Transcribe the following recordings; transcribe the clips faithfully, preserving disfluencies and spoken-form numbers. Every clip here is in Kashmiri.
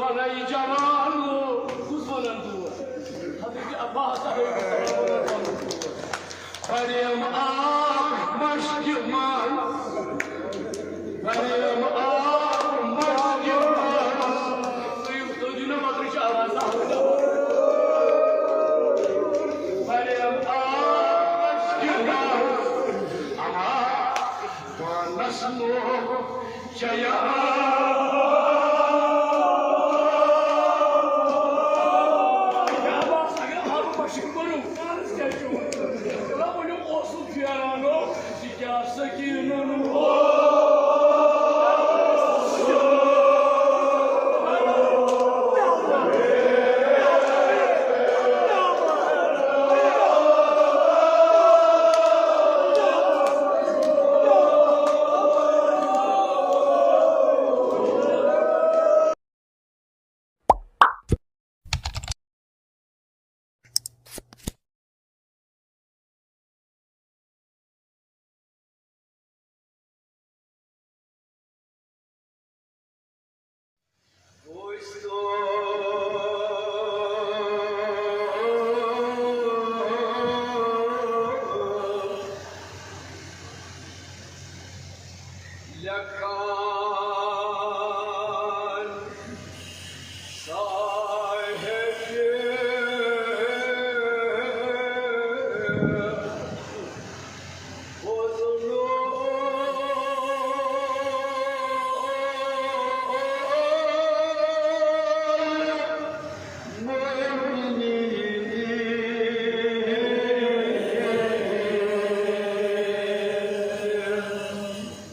وَنَے جوانو، کُس وَنان دود؟ حضرت عباس علیہ السلام وَنان پَنُن دود۔ پریم آو مشکہِ منٛز، پریم آو مشکہِ منٛز۔ تُہۍ، تُہۍ دِیِو نا مطلب چھِ آواز اَکھ۔ پریم آو مشکہِ منٛز، آ، پانس لوگ چیا۔ کیٛاہ بات، اگر ہارون بشیٖر ؤنِو، پانس کیٛاہ چھُ وَنان؟ رۄبَن اوسُکھ پھیران، یہِ کیٛاہ سکیٖنَن اوس۔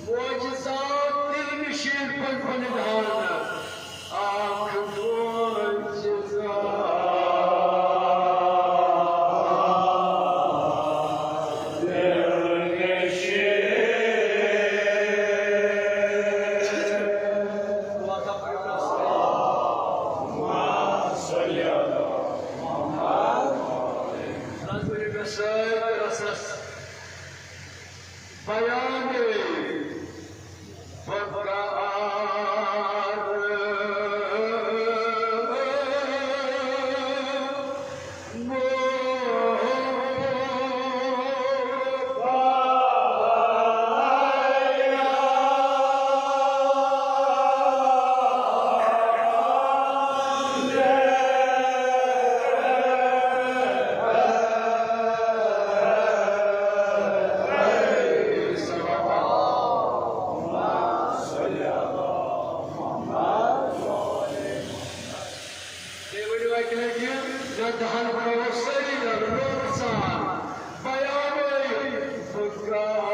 معجزات تیرِ مِشیٖن پٮ۪ٹھ بَنہِ ڈھالنہٕ۔ اَکھ معجزات تیرِ مِشیٖن۔ بیان فقار۔ بیٚیہِ ؤنِو اَکہِ لَٹہِ، مےٚ دَہَن برٛونٛہہ سٲری رَلہٕ نوٗرٕ سان۔ بیان فقار۔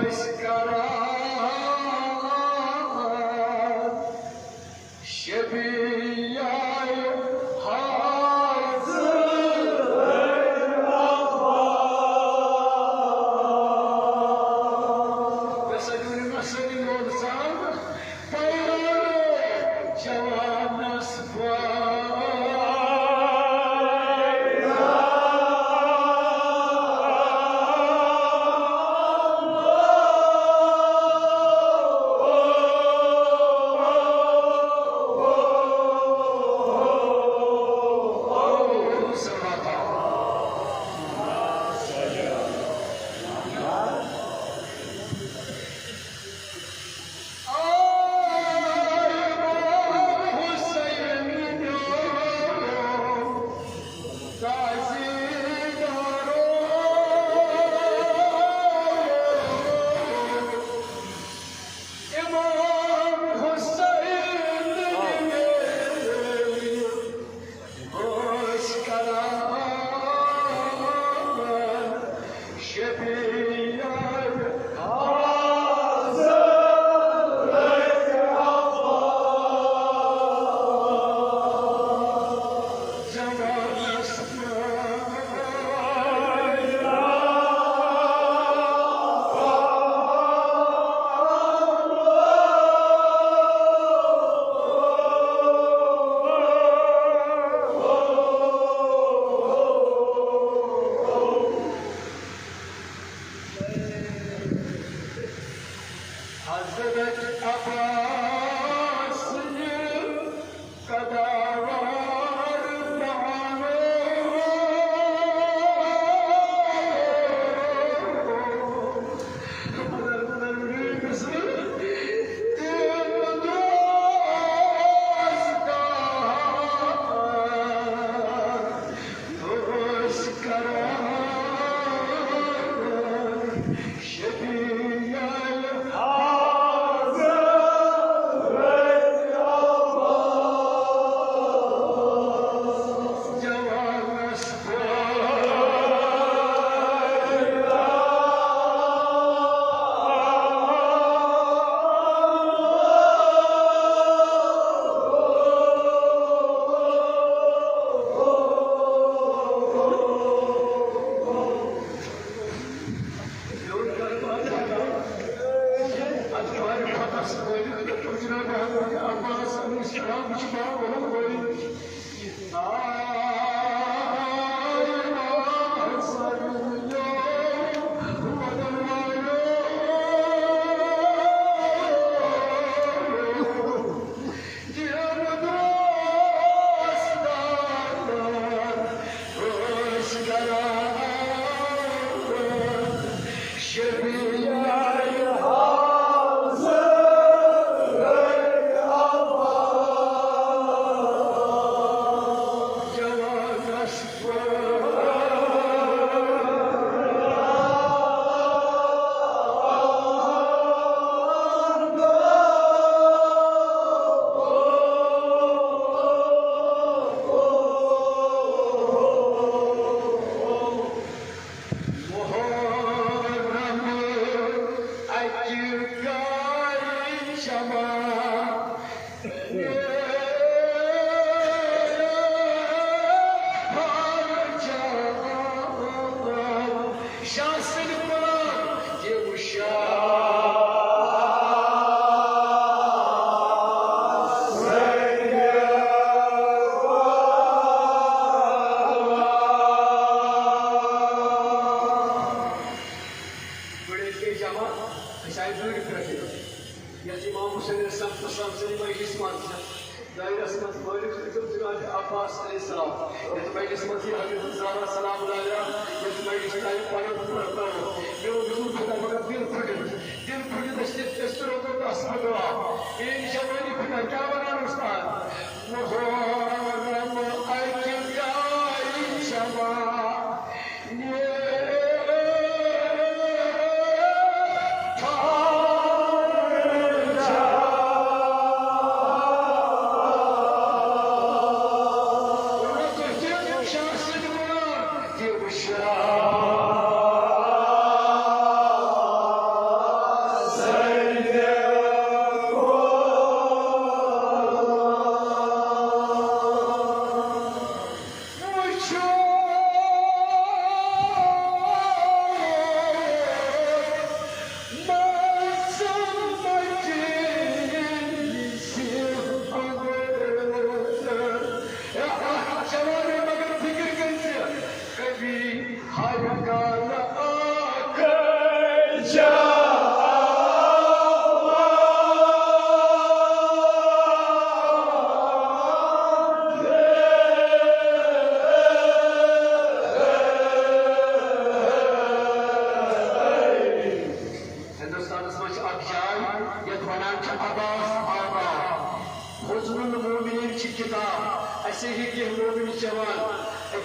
أسۍ کران شبیہ حاضر۔ جوانس حضرت عباس قداوار پانو۔ یتھ امام حسین علیہ السلام تسلسل مجلس منٛز دٲیرس منٛز فٲرغ تہٕ جناب عباس علیہ السلام، یتھ مجلس منٛز یہِ حضرت زہرا سلام اللہ علیہا، یتھ مجلس ٹائم پنُن پنُن پنُن۔ مےٚ اوس دیُتمُت خدا مگر دِل پھُٹِتھ، دِل پھُٹِتھ أسۍ تہِ أسۍ تہِ روزو تس پٮ۪ٹھ دُعا۔ میٲنۍ جوانی پھُٹن کیٛاہ ونان استاد؟ محرم اکہِ دۄہ جمع۔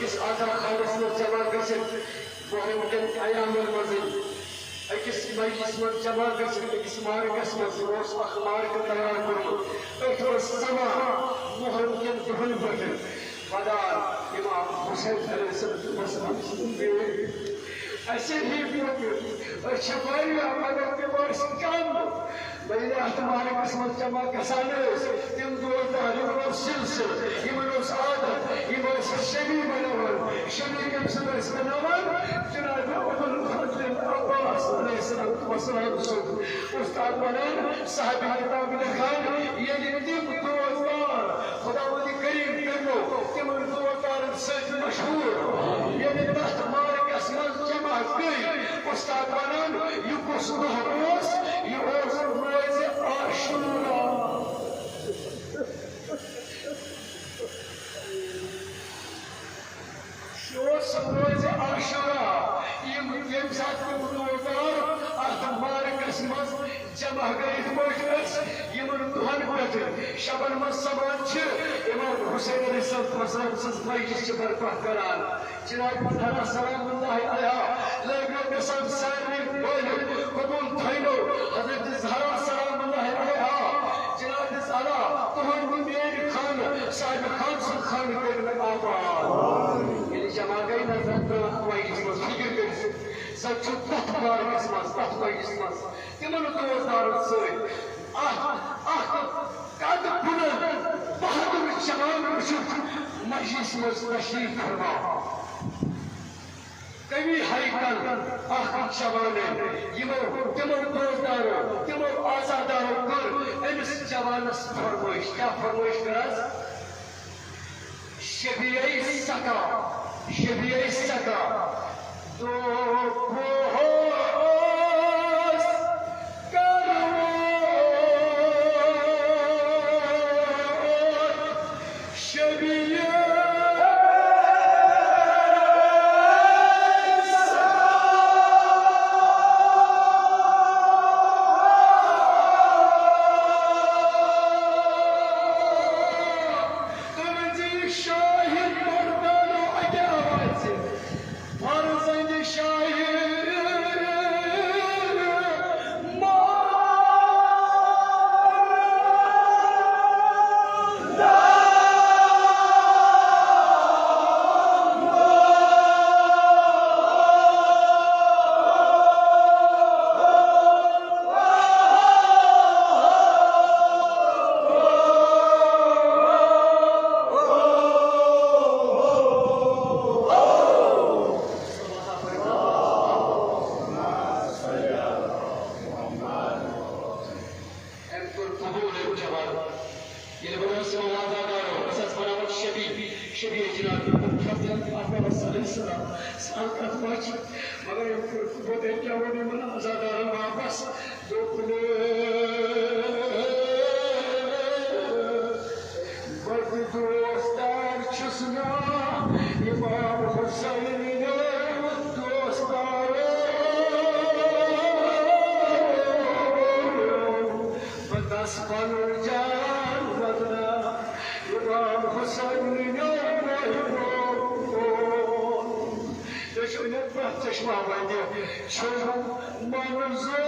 أکِس آزاد خانَس منٛز جمع گٔژھِتھ محرم کٮ۪ن ایامَن منٛز أکِس مجلس منٛز جمع گٔژھِتھ أکِس معرکس منٛز۔ یِمو اوس اکھ معرکہٕ تیار کوٚرمُت۔ أتھۍ اوس سما محرم کٮ۪ن دۄہَن پٮ۪ٹھ مدار امام حسین علیہ السلام سٕنٛدِ بیٚیہِ۔ اَسہِ ہے پوٚتُس، أسۍ چھِ واریاہ، مگر تِم ٲسۍ کم۔ ییٚلہِ اَتھ معرکس منٛز جمع گژھان ٲسۍ، تِم دوستار، یِمن اوس سلسلہٕ، یِمن اوس عادت، یِم ٲسۍ شبی بناوان۔ شبی کٔمۍ سُنٛد ٲسۍ بناوان؟ جناب ابو الفضل عباس علیہ الصلوۃ والسلام سُنٛد۔ استاد ونان، صاحب کتاب لیکھان، ییٚلہِ تِم دوستار خداوند کریم کٔرِو تِمن دوستارن سۭتۍ مشہوٗر۔ ییٚلہِ تتھ معرکس منٛز جمع گٔے، استاد ونان، یہِ کُس دۄہ اوس؟ یہِ اوس روزِ عاشورا۔ یہِ اوس روزِ عاشورا۔ یِم ییٚمہِ ساتہٕ تِم دوستار اتھ معرکس منٛز جمع گٔے، یِتھ پٲٹھۍ أسۍ یِمن دۄہن پٮ۪ٹھ شبن منٛز سمان چھِ، امام حسین علیہ السلام سٕنٛز مجلس چھِ برپا کران۔ جناب زہرا سلام اللہ علیہا لٲگۍ مےٚ گژھان سارنٕے بٲلِغ قبول تھٲینو۔ حضرت زہرا سلام اللہ علیہا، جناب زہرا، تُہُنٛد میٲنۍ خانہٕ، صاحب خان سُنٛد خانہٕ کٔرِو آباد۔ ییٚلہِ جمع گٔے نظر ترٲو مجلس منٛز، فکر کٔرِو، زن چھُ تتھ معرکس منٛز، تتھ مجلس منٛز تِمن دوستدارن سۭتۍ اکھ، اکھ قد بلند بہادر جوان وٕچھِتھ مجلس منٛز تشریف فرما۔ قوی ہیکل اکھ جوان، یِمو، تِمو دوستدارو، تِمو عزادارو کٔر أمِس جوانس فرمٲیش۔ کیٛاہ فرمٲیش کٔرہس؟ شبیے سکا، شبیے سکا، دو پوہوس کرو شبیے سکا۔ تُہۍ ؤنۍ زِ یہِ شاہہِ مردانو اَکہِ آوازِ، فرزند شاہہِ مردانو۔ أمۍ کوٚر قبول أمۍ جواب۔ ییٚلہِ بہٕ اوسُس یِمن عزادارو، أسۍ ٲسۍ بناوان شبی، شبی جناب ابوالفضل عباس علیہ السلام، سال کتھ وچھ، مگر أمۍ کوٚر قبول، أمۍ کیٛاہ ووٚن یِمن عزادارن واپس؟ دوٚپُن، بہٕ تہِ دوستار چھُس نا امام حسین دوستار۔ بہٕ دَس پَنُن جان بدنام، امام حسین نیو مےٚ برٛونٛہہ۔ تُہۍ چھِو مےٚ پرٛٮ۪تھ چشمہ وَنہِ چھُم منظور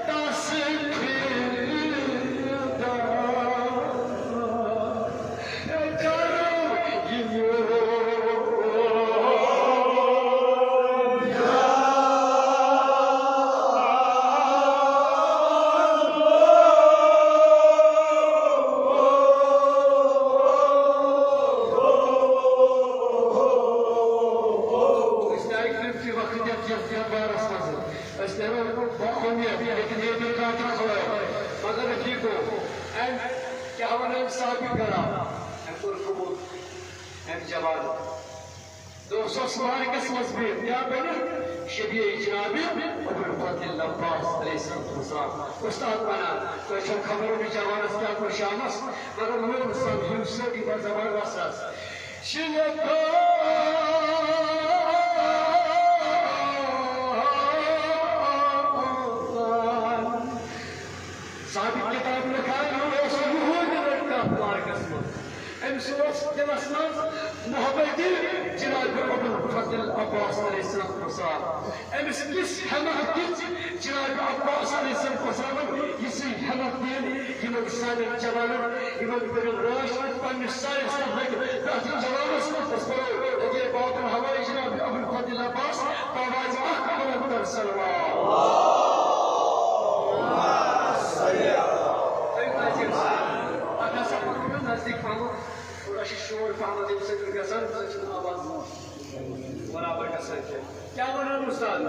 تَس فِردوس۔ أسۍ آیہِ کُنہِ تہِ وقتہٕ یَتھ، یَتھ، یَتھ بارَس منٛز۔ أسۍ نیرو باقٕے ییٚتہِ، ییٚتہِ نیرِ نہٕ کانٛہہ تہِ خبر۔ مگر رفیقو، أمۍ کیٛاہ وَنان صاحبِ کرام؟ أمۍ کوٚر قبول۔ أمۍ جواب۔ دوستو، سُہ معرکس منٛز بِہِتھ کیٛاہ بَنہِ؟ شبیہ جناب ابوالفضل عباس علیہ الصلوۃ والسلام۔ استاد وَنان، تۄہہِ چھو خبر أمِس جوانَس کیٛاہ کوٚر شامَس؟ مگر میون سَمجھِو سٲری بَڑٕ زبردست۔ شِلکان۔ صاحبِ کتاب لیکھان، یہِ اوس یِہُنٛد لڑکہٕ اَتھ معرکس منٛز۔ أمِس اوس دِلس منٛز محبت جناب ابوالفضل عباس علیہ السلام۔ أمِس کِژھ ہٮ۪متھ دِژ جناب عباس علیہ السلام، یِژھٕے ہٮ۪متھ دِنۍ یِمن سانٮ۪ن جوانن، یِمن کٔرِو رٲچھ پننِس سارِوٕے سۭتۍ لگہِ پرٛٮ۪تھ جوانس۔ أسۍ پرو أکے باتن حوالہٕ جناب ابوالفضل عباس، باوازِ اکھ بلند تر صلوات۔ اَتھ ہسا پکو نزدیٖک پہمتھ، تھوڑا چھُ شور پہمتھ، ییٚمہِ سۭتۍ گژھان، سُہ چھُنہٕ آواز برابر گژھان کینٛہہ۔ کیٛاہ وَنان اُستاد؟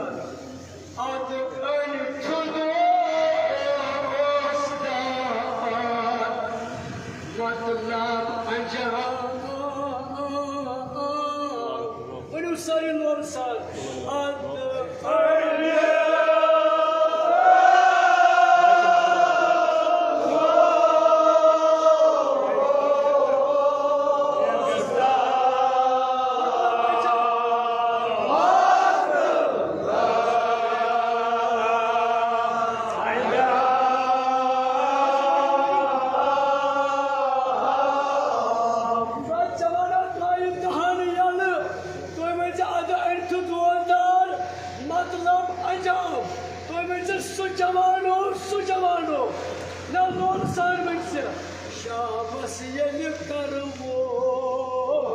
اَتھ أنۍ تھوٚد اوس دَپان، مطلب انجام۔ ؤنِو سٲری لولہٕ سان، اَتھ أنۍ جوانو ترٛایہِ دہان یلہٕ، تُہۍ ؤنۍ زِ ادٕ أنۍ تھوٚد اوس دَپان، مطلب انجام۔ تُہۍ ؤنۍ زِ سُہ جوان اوس، سُہ جوان اوس۔ نہ لولہٕ سان ؤنۍ زِ شامس ییٚلہِ کرٕ ووت۔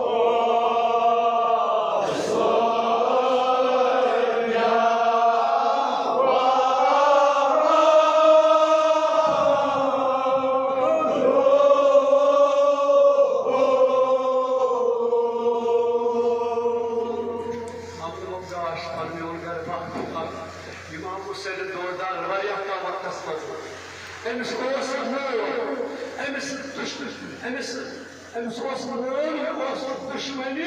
امام حسین دور دار واریاہ کم وقتس منٛز۔ أمِس اوس مول، أمِس دُش-، أمِس، أمِس اوس مول، یہِ اوس دُشمنہِ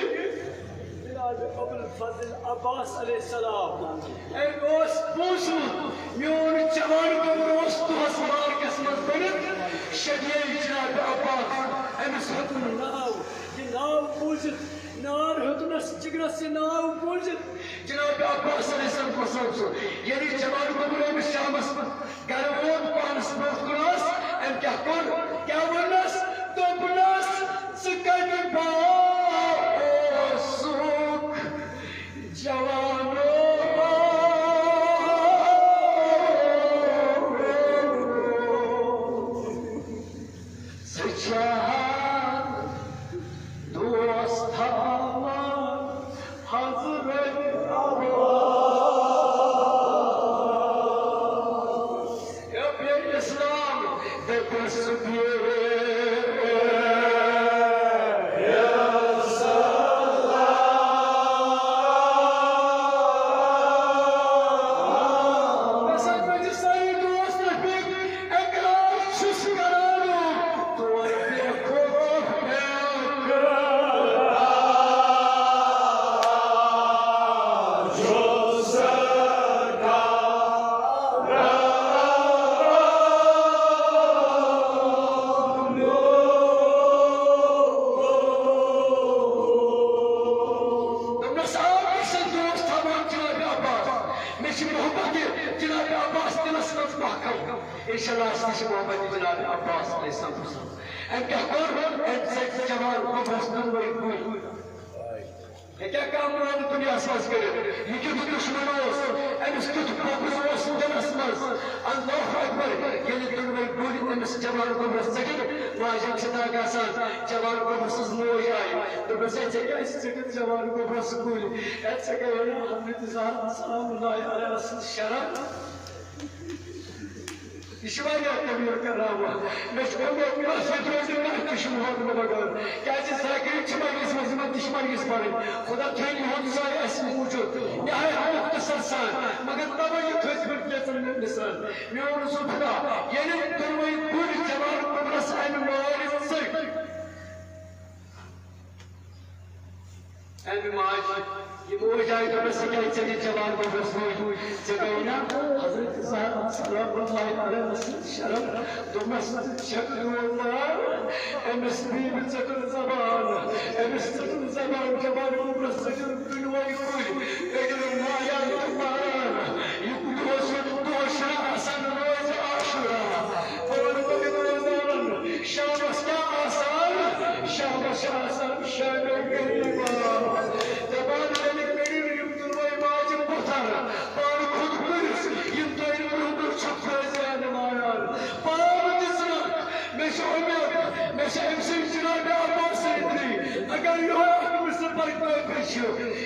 جناب ابوالفضل عباس علیہ السلام۔ أمۍ اوس بوٗزمُت، میون جوان گوٚبُر اوس دۄہس مارکس منٛز بٔنِتھ، شدیل جناب عباس۔ أمِس ہیوٚتُن ناو، یہِ ناو بوٗزِتھ، نار ہیوٚتنس جگرس یہِ ناو بوٗزِتھ۔ جناب عباس علیہ السلام پرٛژھان سُہ، ییٚلہِ جوان گوٚبُر أمِس شامس گرٕ ووت، پانس برٛونٛٹھ کُن اوس، أمۍ کیٛاہ کوٚر؟ کیٛاہ ووٚننس؟ دوٚپنس، ژٕ کتہِ پٮ۪ٹھ اوسُکھ جوانو؟ ژٕ چھَکھ دوست تھاوان حضرت عباس۔ اے بے اسلام، دٔپِس بے اسلام۔ مےٚ سۭتۍ ؤنۍ زِ سٲری دوست، رفیق، اقرار چھُس کران، تور بے خوف بے قرار چھُس کران۔ دوٚپنَس، آ، مےٚ چھِ دوست تھاوان جناب عباس، مےٚ چھِ محبت جناب عباس دِلَس منٛز محکم۔ انشاءاللہ، اَسہِ تہِ چھِ محبت جناب عباس علیہ السلام۔ أمۍ کیٛاہ کوٚر؟ أمۍ ژٔٹۍ جوان گوٚبرَس دۄنوَے کُلۍ۔ ہے، کیٛاہ کانٛہہ مراد دُنیاہَس منٛز کٔرِتھ؟ یہِ کیُتھ دُشمن اوس، أمِس کیُتھ بغض اوس دِلَس منٛز۔ اللہ اکبر۔ ییٚلہِ دۄنوَے کُلۍ أمِس جوان گوٚبرَس ژٔٹِکھ، ماجہِ چھِ دَگ آسان، جوان گوٚبرٕ سٕنٛز موج آیہِ۔ دوٚپنَس، ہے، ژےٚ کیٛازِ ژٔٹِتھ جوان گوٚبرَس کُلۍ؟ ہے، ژےٚ گٔیے نہٕ حضرت زہرا سلام اللہ علیہا سٕنٛز شرم؟ یہِ چھِ واریاہ کبیٖر کرامت۔ مےٚ چھُ ووٚنمُت، کٲنٛسہِ سۭتۍ روزِ نہٕ کانٛہہ دُشمن بغٲر۔ کیٛازِ ذاکرین چھِ مجلسہِ منٛز یِمن دُشمنی پرٕنۍ۔ خدا تھٲیِن یِہُنٛد سایہِ اَسہِ موٗجوٗد۔ نہایت مختصر سان، مگر توے یہِ تھٔج پٮ۪ٹھ کینٛژن منٹن سان۔ میون رسول خدا، ییٚلہِ دۄنوَے کُلۍ جوان گوٚبرس اَمہِ مالہِ ژٔٹۍ، اَمہِ ماجہِ، یہِ موج آیہِ دوٚپنَس، ژٕ کیٛازِ ژےٚ دِتھ جوان گوٚبرَس موج؟ ژےٚ گٔیے نا حضرت زہرا سلام اللہ علیہا سٕنٛز شرم؟ دوٚپنَس، ژٕ چھَکھ میون مال۔ أمِس بیبہِ ژٔٹٕن زبان، أمِس ژٔٹٕن زبان، جوان گوٚبرَس ژٔٹٕن دۄنوَے کُلۍ۔ أمۍ دوٚپ، نایاب تہٕ پان، یہِ دۄہ چھُ، دۄہ چھُنہٕ آسان روزِ عاشورا۔ بہٕ وَنہٕ تۄہہِ روزدارَن، شامَس کیٛاہ آسان؟ شامَس چھِ آسان چھُ،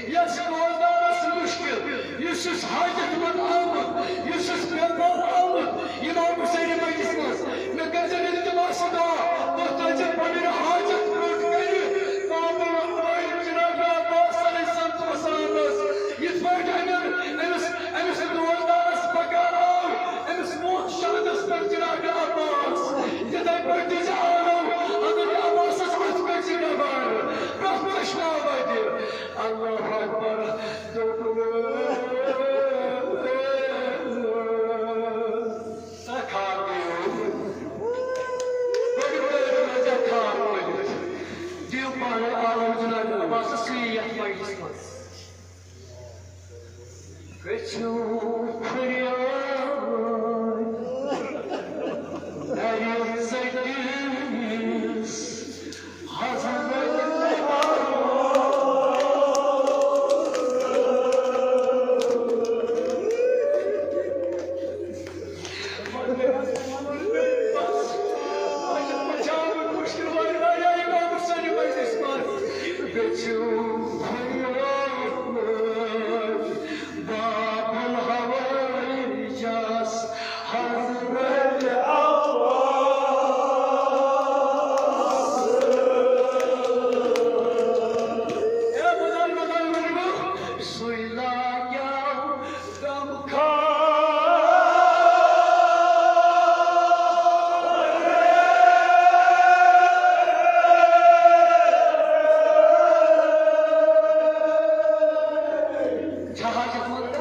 یَس روزدارَس مُشکِل، یُس یُس حاجت مند آمُت، یُس یُس بٮ۪مار آمُت، یِمام حُسینہِ مجلِس منٛز، مےٚ کٔرۍزیو اِلتِماس دُعا، تُہۍ تھٲیزیو پَنٕنۍ حاجت پوٗرٕ کٔرِتھ، کعبہٕ وٲلۍ جناب عباس علیہ الصلوۃ والسلامَس، یِتھ پٲٹھۍ أمِس، أمِس، أمِس روزدارَس پَکار آو، أمِس ووت شانَس پٮ۪ٹھ جناب عباس، تِتھَے پٲٹھۍ دِژ آو حضرت عباسَس اَتھ پٮ۪ٹھ زِ نٮ۪بر، پرٛٮ۪تھ چشمہ وَتہِ۔ اللہ اکبر۔ دوٚپُن، سا کھا گٔیو۔ بٔڑۍ بٔڑۍ روزیٛا کھا روٗدمُت۔ دِیِو پانَے عالم جناب عباسَس سُے یَتھ مجلِس منٛز۔ گٔژھِو فریاد نَرِ ژٔٹِس حضرت باب الحوائج حضرت عباس۔ اے بدل بدل ورنو، سوی لاگیو غم خار۔ چھا حاجت مند؟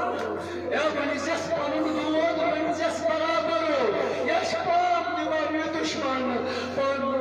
اے ؤنِو زٮ۪س پنُن دود، ؤنِو زٮ۪س برابر۔ یہِ چھُ پاپ دِوان یہِ دُشمن پنُن۔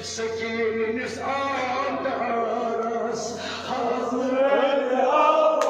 سکینس آمدارس حضرت عباس۔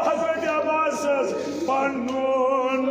حضرت عباس پنُن۔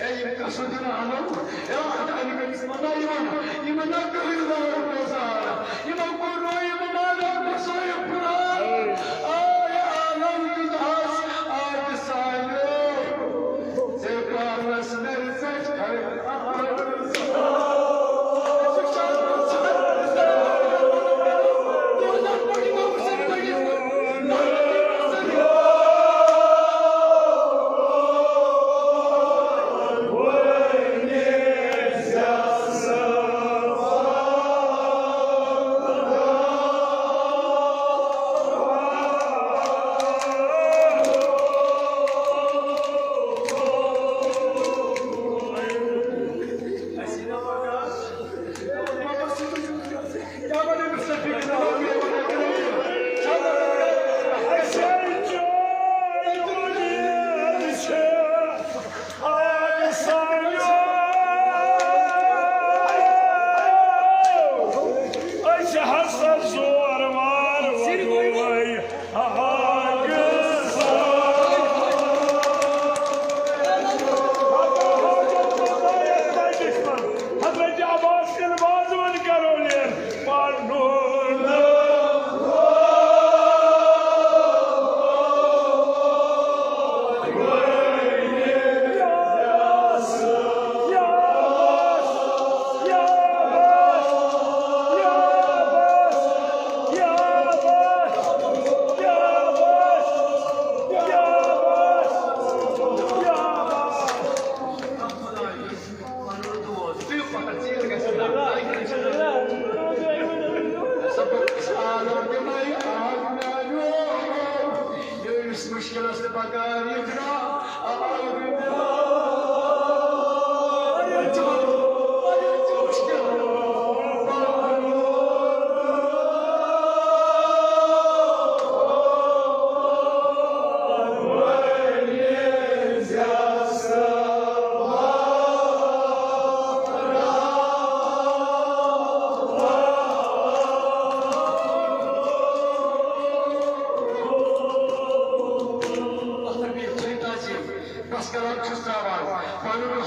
اے، یِم قصب دِنہٕ آمو، اے، اَتھ اَمہِ گٔٹِس منٛز نہ یِوان، یِمن نہ کٕہٕنۍ وار روزان، یِمو کوٚر نہٕ یِم مانا مصٲیِب پھُران۔ آے عالم دیُت ہس آتِ سانیو، ژےٚ پانس مےٚ زٮ۪ٹھ کھڑ۔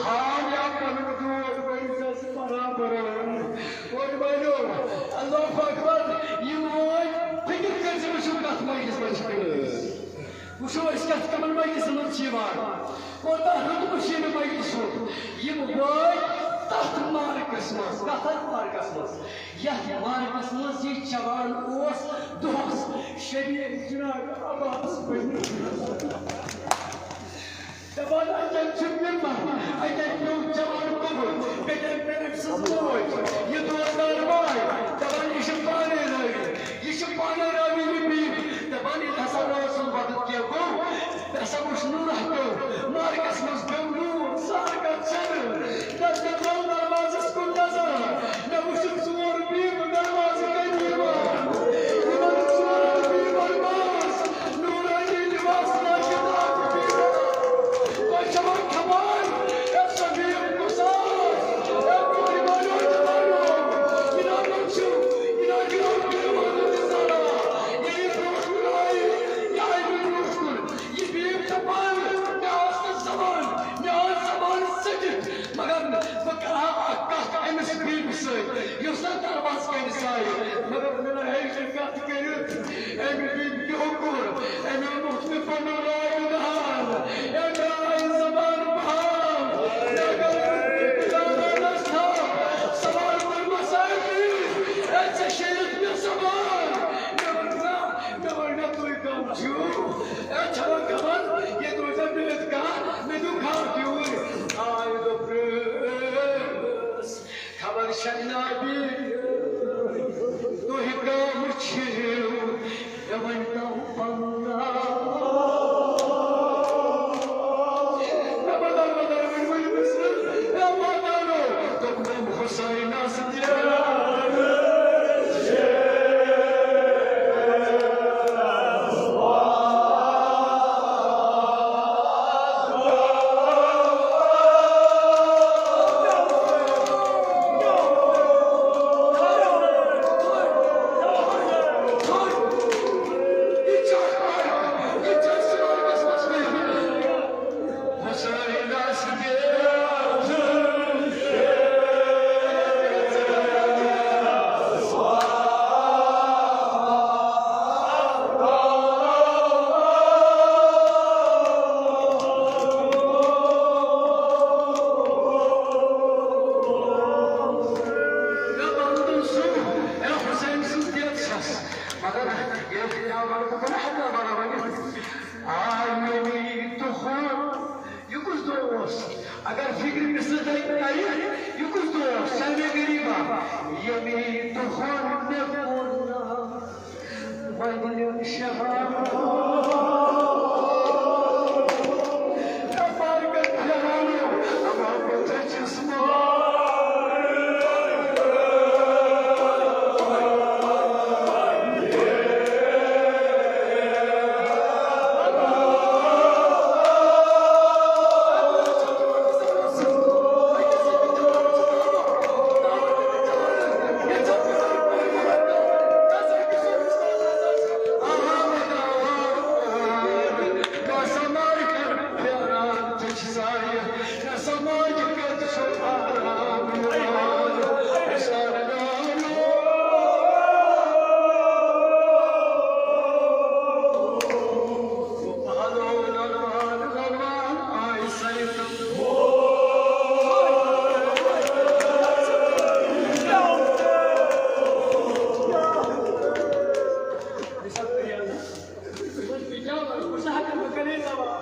آو یا پنُن دود بٔرِتھ آسہِ برابر۔ وۄنۍ ؤنِو، اللہ اکبر، یِم وٲتۍ، فِکر کٔرۍ زِ وٕچھِو کَتھ مجلِس منٛز چھِ تِم۔ وٕچھِو أسۍ کَتھ کَمَن مجلِسَن منٛز چھِ یِوان۔ کوٗتاہ رُت مُشیٖر مجلِس چھُ۔ یِم وٲتۍ تَتھ مارکَس منٛز، کَتھ مارکَس منٛز؟ یَتھ مارکَس منٛز یہِ جوان اوس دۄہَس شبیٖر جناب عباس بٔنِتھ۔ دپان اَتٮ۪ن چھُ مِمبر، اَتٮ۪ن پیوٚو جوان گوٚبُر، بیٚکٮ۪ن پٮ۪ٹھ أمۍ سٕنٛز موج، یہِ دوستار واے، دپان یہِ چھُ پانے رٲوی، یہِ چھُ پانے رٲوی یہِ بِہِتھ، دپان ییٚلہِ ہسا رٲژ ہُنٛد وقت کینٛہہ گوٚو، مےٚ ہسا وُچھ نوٗرہ پیوٚو، مارکس منٛز پیوٚو نوٗر، سارکَتھ چَنٛدٕ، نہ دِژ مےٚ دروازس کُن نظر، مےٚ وُچھُکھ ژور بیٖبہٕ دروازٕ کَنہِ یِوان۔ یِمن ژورن بیٖبن منٛز نوٗرٲنی لباس لٲگِتھ آمٕتۍ بیٖبہٕ۔ تۄہہِ چھوا خبر، اے سۄ بیٖب کُس ٲس؟ اے کورِ والٮ۪و تہِ ونو، یہِ نہ وٕچھِو، یہِ نہ دِیِو بیٖبن تہِ ذرا۔ ییٚلہِ برٛونٛٹھ کُن آیہِ، یہِ آیہِ مےٚ برٛونٛٹھ کُن۔ یہِ بیٖب دَپان، مےٚ ٲس نہٕ زبان، مےٚ ٲس زبان ژٔٹِتھ۔ مگر بہٕ کرٕ ہا اکھ کتھ أمِس بیبہِ سۭتۍ، یُس نہٕ دروازٕ کنہِ سایہِ۔ مگر مےٚ نہ ہیٚچ یہِ کتھ کٔرِتھ۔ أمۍ بیبہِ کیٛاہ کوٚر؟ أمۍ اوٚن مُختلف پنُن راے نہال۔ أمۍ آیہِ زبان بحال۔ مےٚ کٔر پِلانس تھپھ۔ سوال کوٚرمس أمۍ، "اے، ژےٚ شیرِتھ مےٚ زبان؟" مےٚ ووٚن، "نہ، مےٚ ووٚن نہ، تُہۍ کم چھِو؟" اے، چھَوا خبر، ییٚتہِ روزِ ہا بِہِتھ کانٛہہ، مےٚ دیُت کھاو تیوٗر۔ آے دوٚپنَس، خبر شنابی، تُہۍ کم چھِو، مےٚ ؤنۍ تو پنُن ناو۔ مےٚ بدل بدل ؤنۍ ؤنۍ مےٚ سۭتۍ، مےٚ واتناو، دوٚپنَم حسینَس تہِ۔ مگر ییٚلہِ تہِ آو گۄڈٕ بہٕ کَرٕ ہٮ۪کان برابر ؤنِتھ۔ آ، ییٚمہِ دۄہ، یہِ کُس دۄہ اوس؟ اگر فِکرِ مِصرٕ تۄہہِ تَرِ، یہِ کُس دۄہ اوس؟ سانہِ غریٖبا، ییٚمہِ دۄہ مےٚ کوٚر ناو مدنہِ شہر۔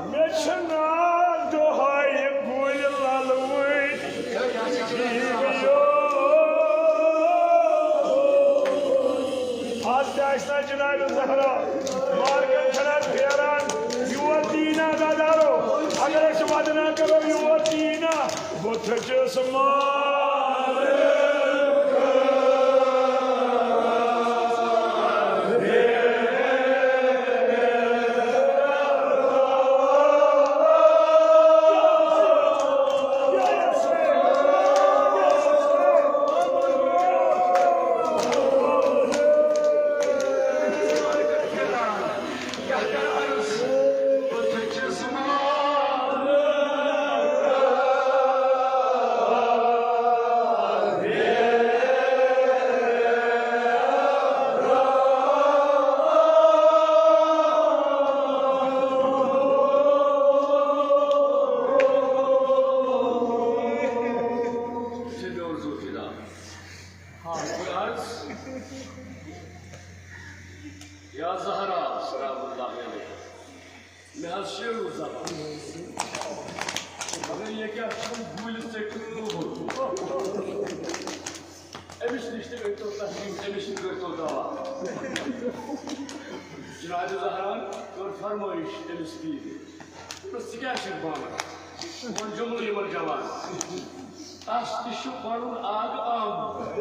مےٚ چھِ ناو دۄہے گُلۍ للوٕنۍ۔ آز تہِ آسہِ نا جناب زہرا مارکن چھَنا پھیران؟ یور دِیہِ نا دادارو، اگر أسۍ ودنا کرو، یور دِیہِ نا۔ بہٕ تھٔچِس مارکن۔ شیرو زبان۔ مگر یہِ کیٛاہ چھُ گُلۍ ژٔٹِتھ لوٚبمُت؟ أمِس نِش تہِ أنۍتو تحقیٖق، أمِس نِش کٔرۍتو دوا۔ جناب زہران کٔر فرمٲیش أمِس پیٖرِ۔ دوٚپنَس، "ژٕ کیٛاہ چھُکھ بانان؟" وۄنۍ جملہٕ یِمَن جوان۔ تَس تہِ چھُ پَنُن آگ آمُت۔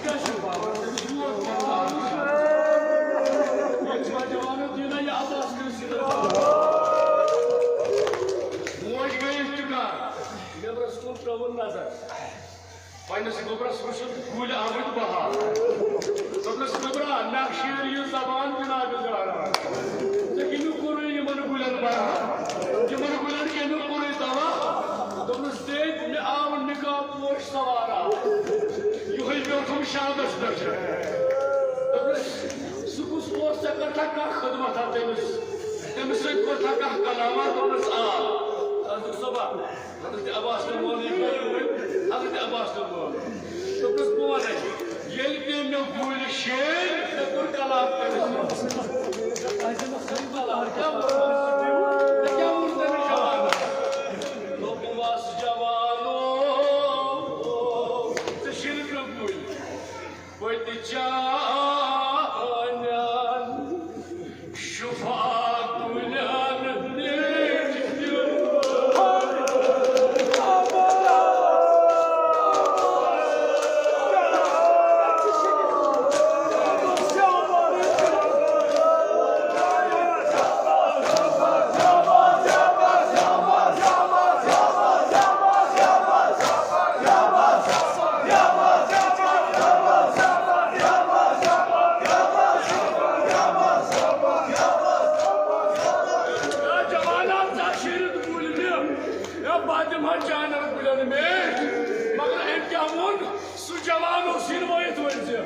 کیٛاہ چھُ بابا؟ تٔمِس چھُ یوت پَنُن آگ آمُت۔ ییٚتہِ چھُ نوجوانو دیٖنا یہِ عباس کٔرِتھ سیٖدھا۔ موج گٔیَس چُکار۔ نیٚبرَس کُن ترٲوٕن نظر۔ پننِس گوٚبرَس وٕچھِتھ گُلۍ آمٕتۍ بہار۔ دوٚپنَس، "گوٚبرا، مےٚ شیر یہِ زبان جناب زہرا۔ ژےٚ کٔمۍ کوٚرُے یِمَن گُلٮ۪ن بہار؟ یِمَن گُلٮ۪ن کٔمۍ کوٚرُے دوا؟" دوٚپنَس، "دے، مےٚ آو نِکاح پوش سوارا۔ یِہوٚے بیوٗٹھُم شاندَس پٮ۪ٹھ۔" دوٚپنَس، "سُہ کُس اوس ژےٚ کٔرتھا کانٛہہ خدمتھا تٔمِس؟ تٔمِس سۭتۍ کوٚرتھا کانٛہہ کلامہ؟" دوٚپنَس، "آ۔" حضرت صٲبہ، حضرت عباس تہٕ مولوی کٔرِو وۄنۍ، حضرت عباس تہٕ مولوی۔ دوٚپنَس، "بہٕ وَنَے، ییٚلہِ تٔمۍ مےٚ گُلۍ شیرۍ، مےٚ کوٚر کلام تٔمِس سۭتۍ۔" کیٛاہ ووٚن؟ مےٚ کیٛاہ ووٚن تٔمِس جوانَس؟ دوٚپمَس، "جوانو، ژےٚ شیرِتھ مےٚ گُلۍ۔ پٔتۍ چانٮ۪ن شفا کُلٮ۪ن نِش تہِ۔" یا جوانان، ژےٚ شیٖرِتھ گُلۍ مےٚ، یا بہٕ دِمہٕ ہا چانٮ۪ن گُلٮ۪ن میٚٹھۍ۔ مگر أمۍ کیٛاہ ووٚن؟ سُہ جوان اوس یِنہٕ وٲیِتھ ؤنۍ زِ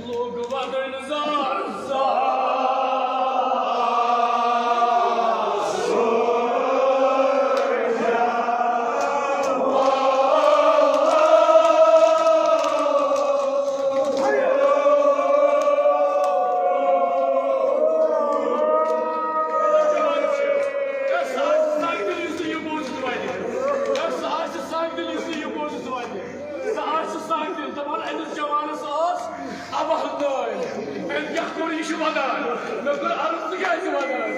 لوٚگ وَدٕنۍ زار زار۔ سُہ آسہِ سانہِ دِلہِ، دَپان أمِس جوانَس ٲس اَوَل دٲے۔ أمۍ کیٛاہ کوٚر، یہِ چھُ وَدان۔ مےٚ کوٚر عرض، ژٕ کیٛازِ وَدان؟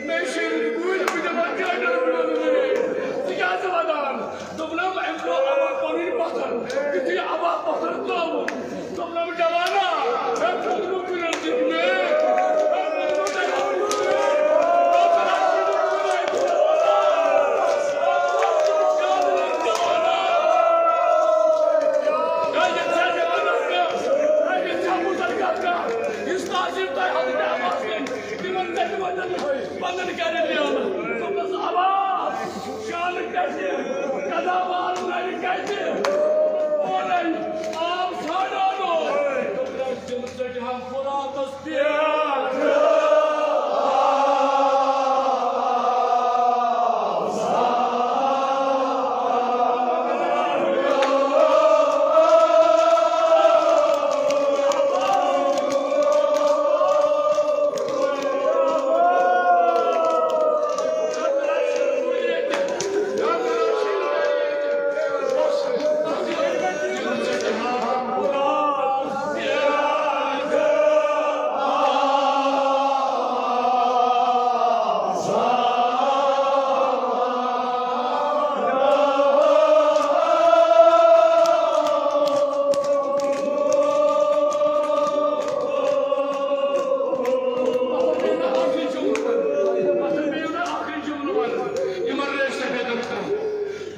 مےٚ چھِ گُرۍ، بہٕ دِمہٕ ہا ٹٲٹھۍ۔ ژٕ کیٛازِ وَدان؟ دوٚپنَم، أمۍ ترٛوو اَوَل پَنٕنۍ پَتھر۔ یُتھُے اَوَل پَتھر ترٛووُن، دوٚپنَم، جوانا، أمۍ تھوٚد نہٕ کُلٮ۪ن سۭتۍ مےٚ۔ یُس تاثیر تۄہہِ حضرت عباس کٔرۍ، تِمن تَتہِ وَتن پَنُن گرِ میلان۔ دوٚپنَس، عباس، شانہٕ کَتہِ، قضا وار نَرِ کَتہِ؟ اورَے آو ژھانٛڈان اوس۔ دوٚپنَس، تِم ژٔٹۍ ہَم فراتَس پٮ۪ٹھ۔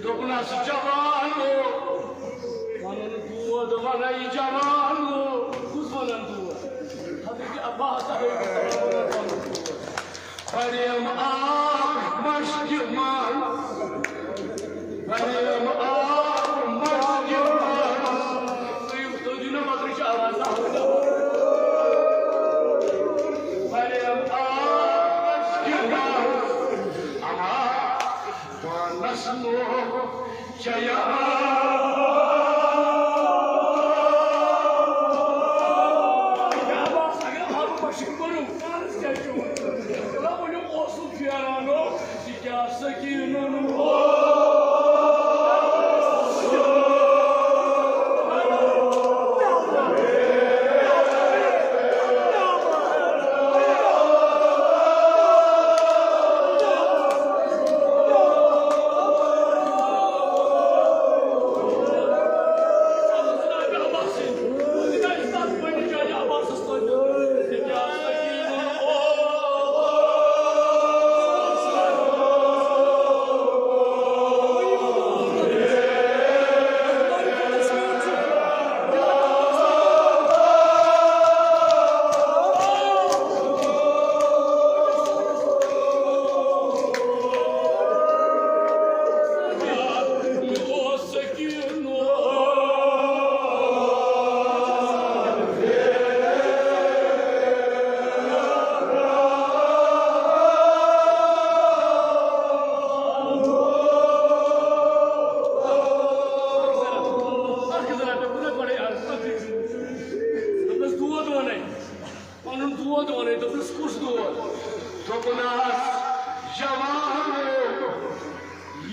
دوٚپنَس، جوانو، پَنُن دود وَنَے جوانو۔ کُس وَنان دود؟ حضرت عباس علیہ السلام وَنان پَنُن دود۔ پریم آب مشکہِ منٛز، پریم آب مشکہِ منٛز۔ تُہۍ، تُہۍ دِیِو نا مدرسہ آواز۔ پریم آب مشکہِ منٛز، اما پانس نوک چیا۔ اگر آب مشکہِ کوٚرُم، پانس کیٛاہ چھُ؟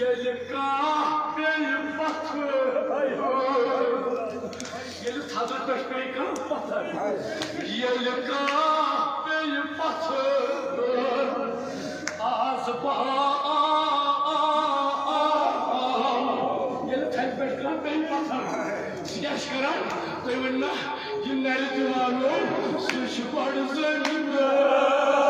ییٚلہِ کانٛہہ پیٚیہِ پتھر، ییٚلہِ تھزرٕ پٮ۪ٹھ پیٚیہِ کانٛہہ پتھر، ییٚلہِ کانٛہہ پیٚیہِ پتھر، آز بہا، آ، آ، آ، آ، آ۔ ییٚلہِ تھزِ پٮ۪ٹھ کانٛہہ پیٚیہِ پتھر، سُہ کیٛاہ چھُ کران؟ تُہۍ ؤنِو نا، یہِ نرِ تہِ والو، سُہ چھُ بڑٕ زٔمیٖندار۔